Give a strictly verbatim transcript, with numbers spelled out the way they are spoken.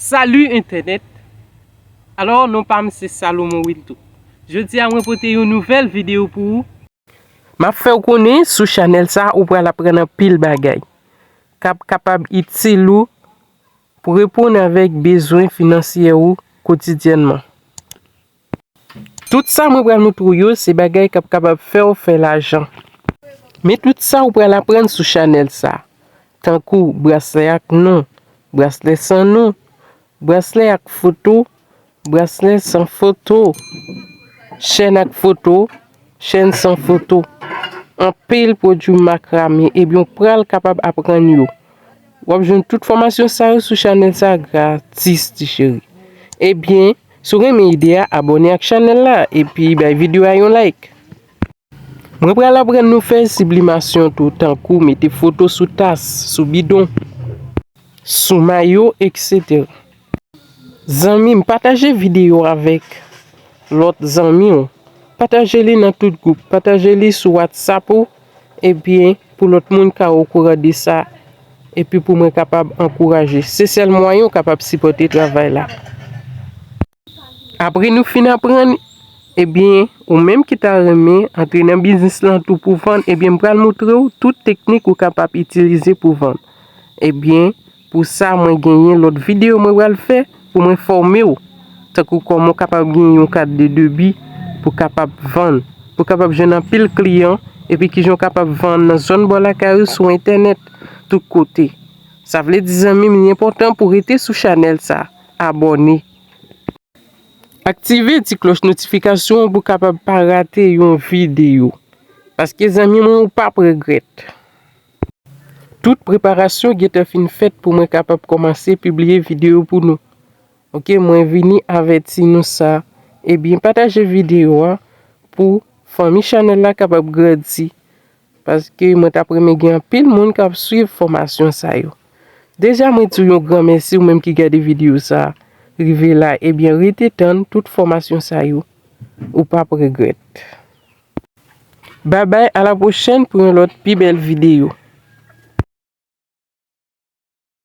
Salut Internet. Alò, non pa m se Salomon Wilto. Jodi a mwen pote yon nouvèl videyo pou ou. M ap fè w konnen sou chanèl sa ou pral aprann anpil bagay k ap kapab itil ou pou reponn avèk bezwen finansyè ou kotidyènman. Tout sa mwen pral moutre w yo se bagay k ap kapab fè w fè lajan. Men tout sa ou pral aprann sou chanèl sa, tankou braslè ak non, braslè san non, braslè ak foto, braslè san foto, chèn ak foto, chèn san foto, anpil pwodui makrame, ebyen w pral kapab aprann yo. W ap jwenn tout fòmasyon sa yo sou chanèl sa gratis ti cheri. Ebyen, si w renmen ide a, abòne ak chanèl la epi bay videyo a yon like. Mwen pral aprann nou fè siblimasyon tou, tankou mete foto sou tas, sou bidon, sou mayo, etsetera. Zanmi m, pataje videyo avèk lòt zanmi w. Pataje li nan tout gwoup. Pataje li sou WhatsApp ou, ebyen, pou lòt moun ka okouran de sa, epi pou mwen kapab ankouraje. Se sèl mwayen w kapab sipòte travay la. Apre nou fin aprann, ebyen, ou menm ki ta renmen antre nan biznis lan tou pou vann, ebyen, m pral moutre w tout teknik ou kapab itilize pou vann. Ebyen, pou sa, mwen genyen lòt videyo mwen pral fè pou mwen fòme w, tankou kòman w kapab gen yon kat de debi pou kapab vann, pou kapab jwenn anpil kliyan, epi kijan w kapab vann nan zòn bò lakay ou sou entènèt, tout kote. Sa vle di, zanmi m, li enpòtan pou w rete sou chanèl sa, abòne. Aktive ti klòch notifikasyon an pou w kapab pa rate yon videyo. Paske, zanmi mwen, ou p ap regrèt. Tout preparasyon gentan fin fèt pou mwen kapab kòmanse pibliye videyo pou nou. Oke, mwen vini avèti nou sa. Ebyen, pataje videyo a pou fanmi chanèl la kapab grandi. Paske mwen t ap renmen gen anpil moun k ap swiv fòmasyon sa yo. Deja mwen di w yon gran mèsi ou menm ki gade videyo sa a rive la, ebyen rete tann tout fòmasyon sa yo. Ou p ap regrèt. Babay, a la pwochèn pou yon lòt pi bèl videyo.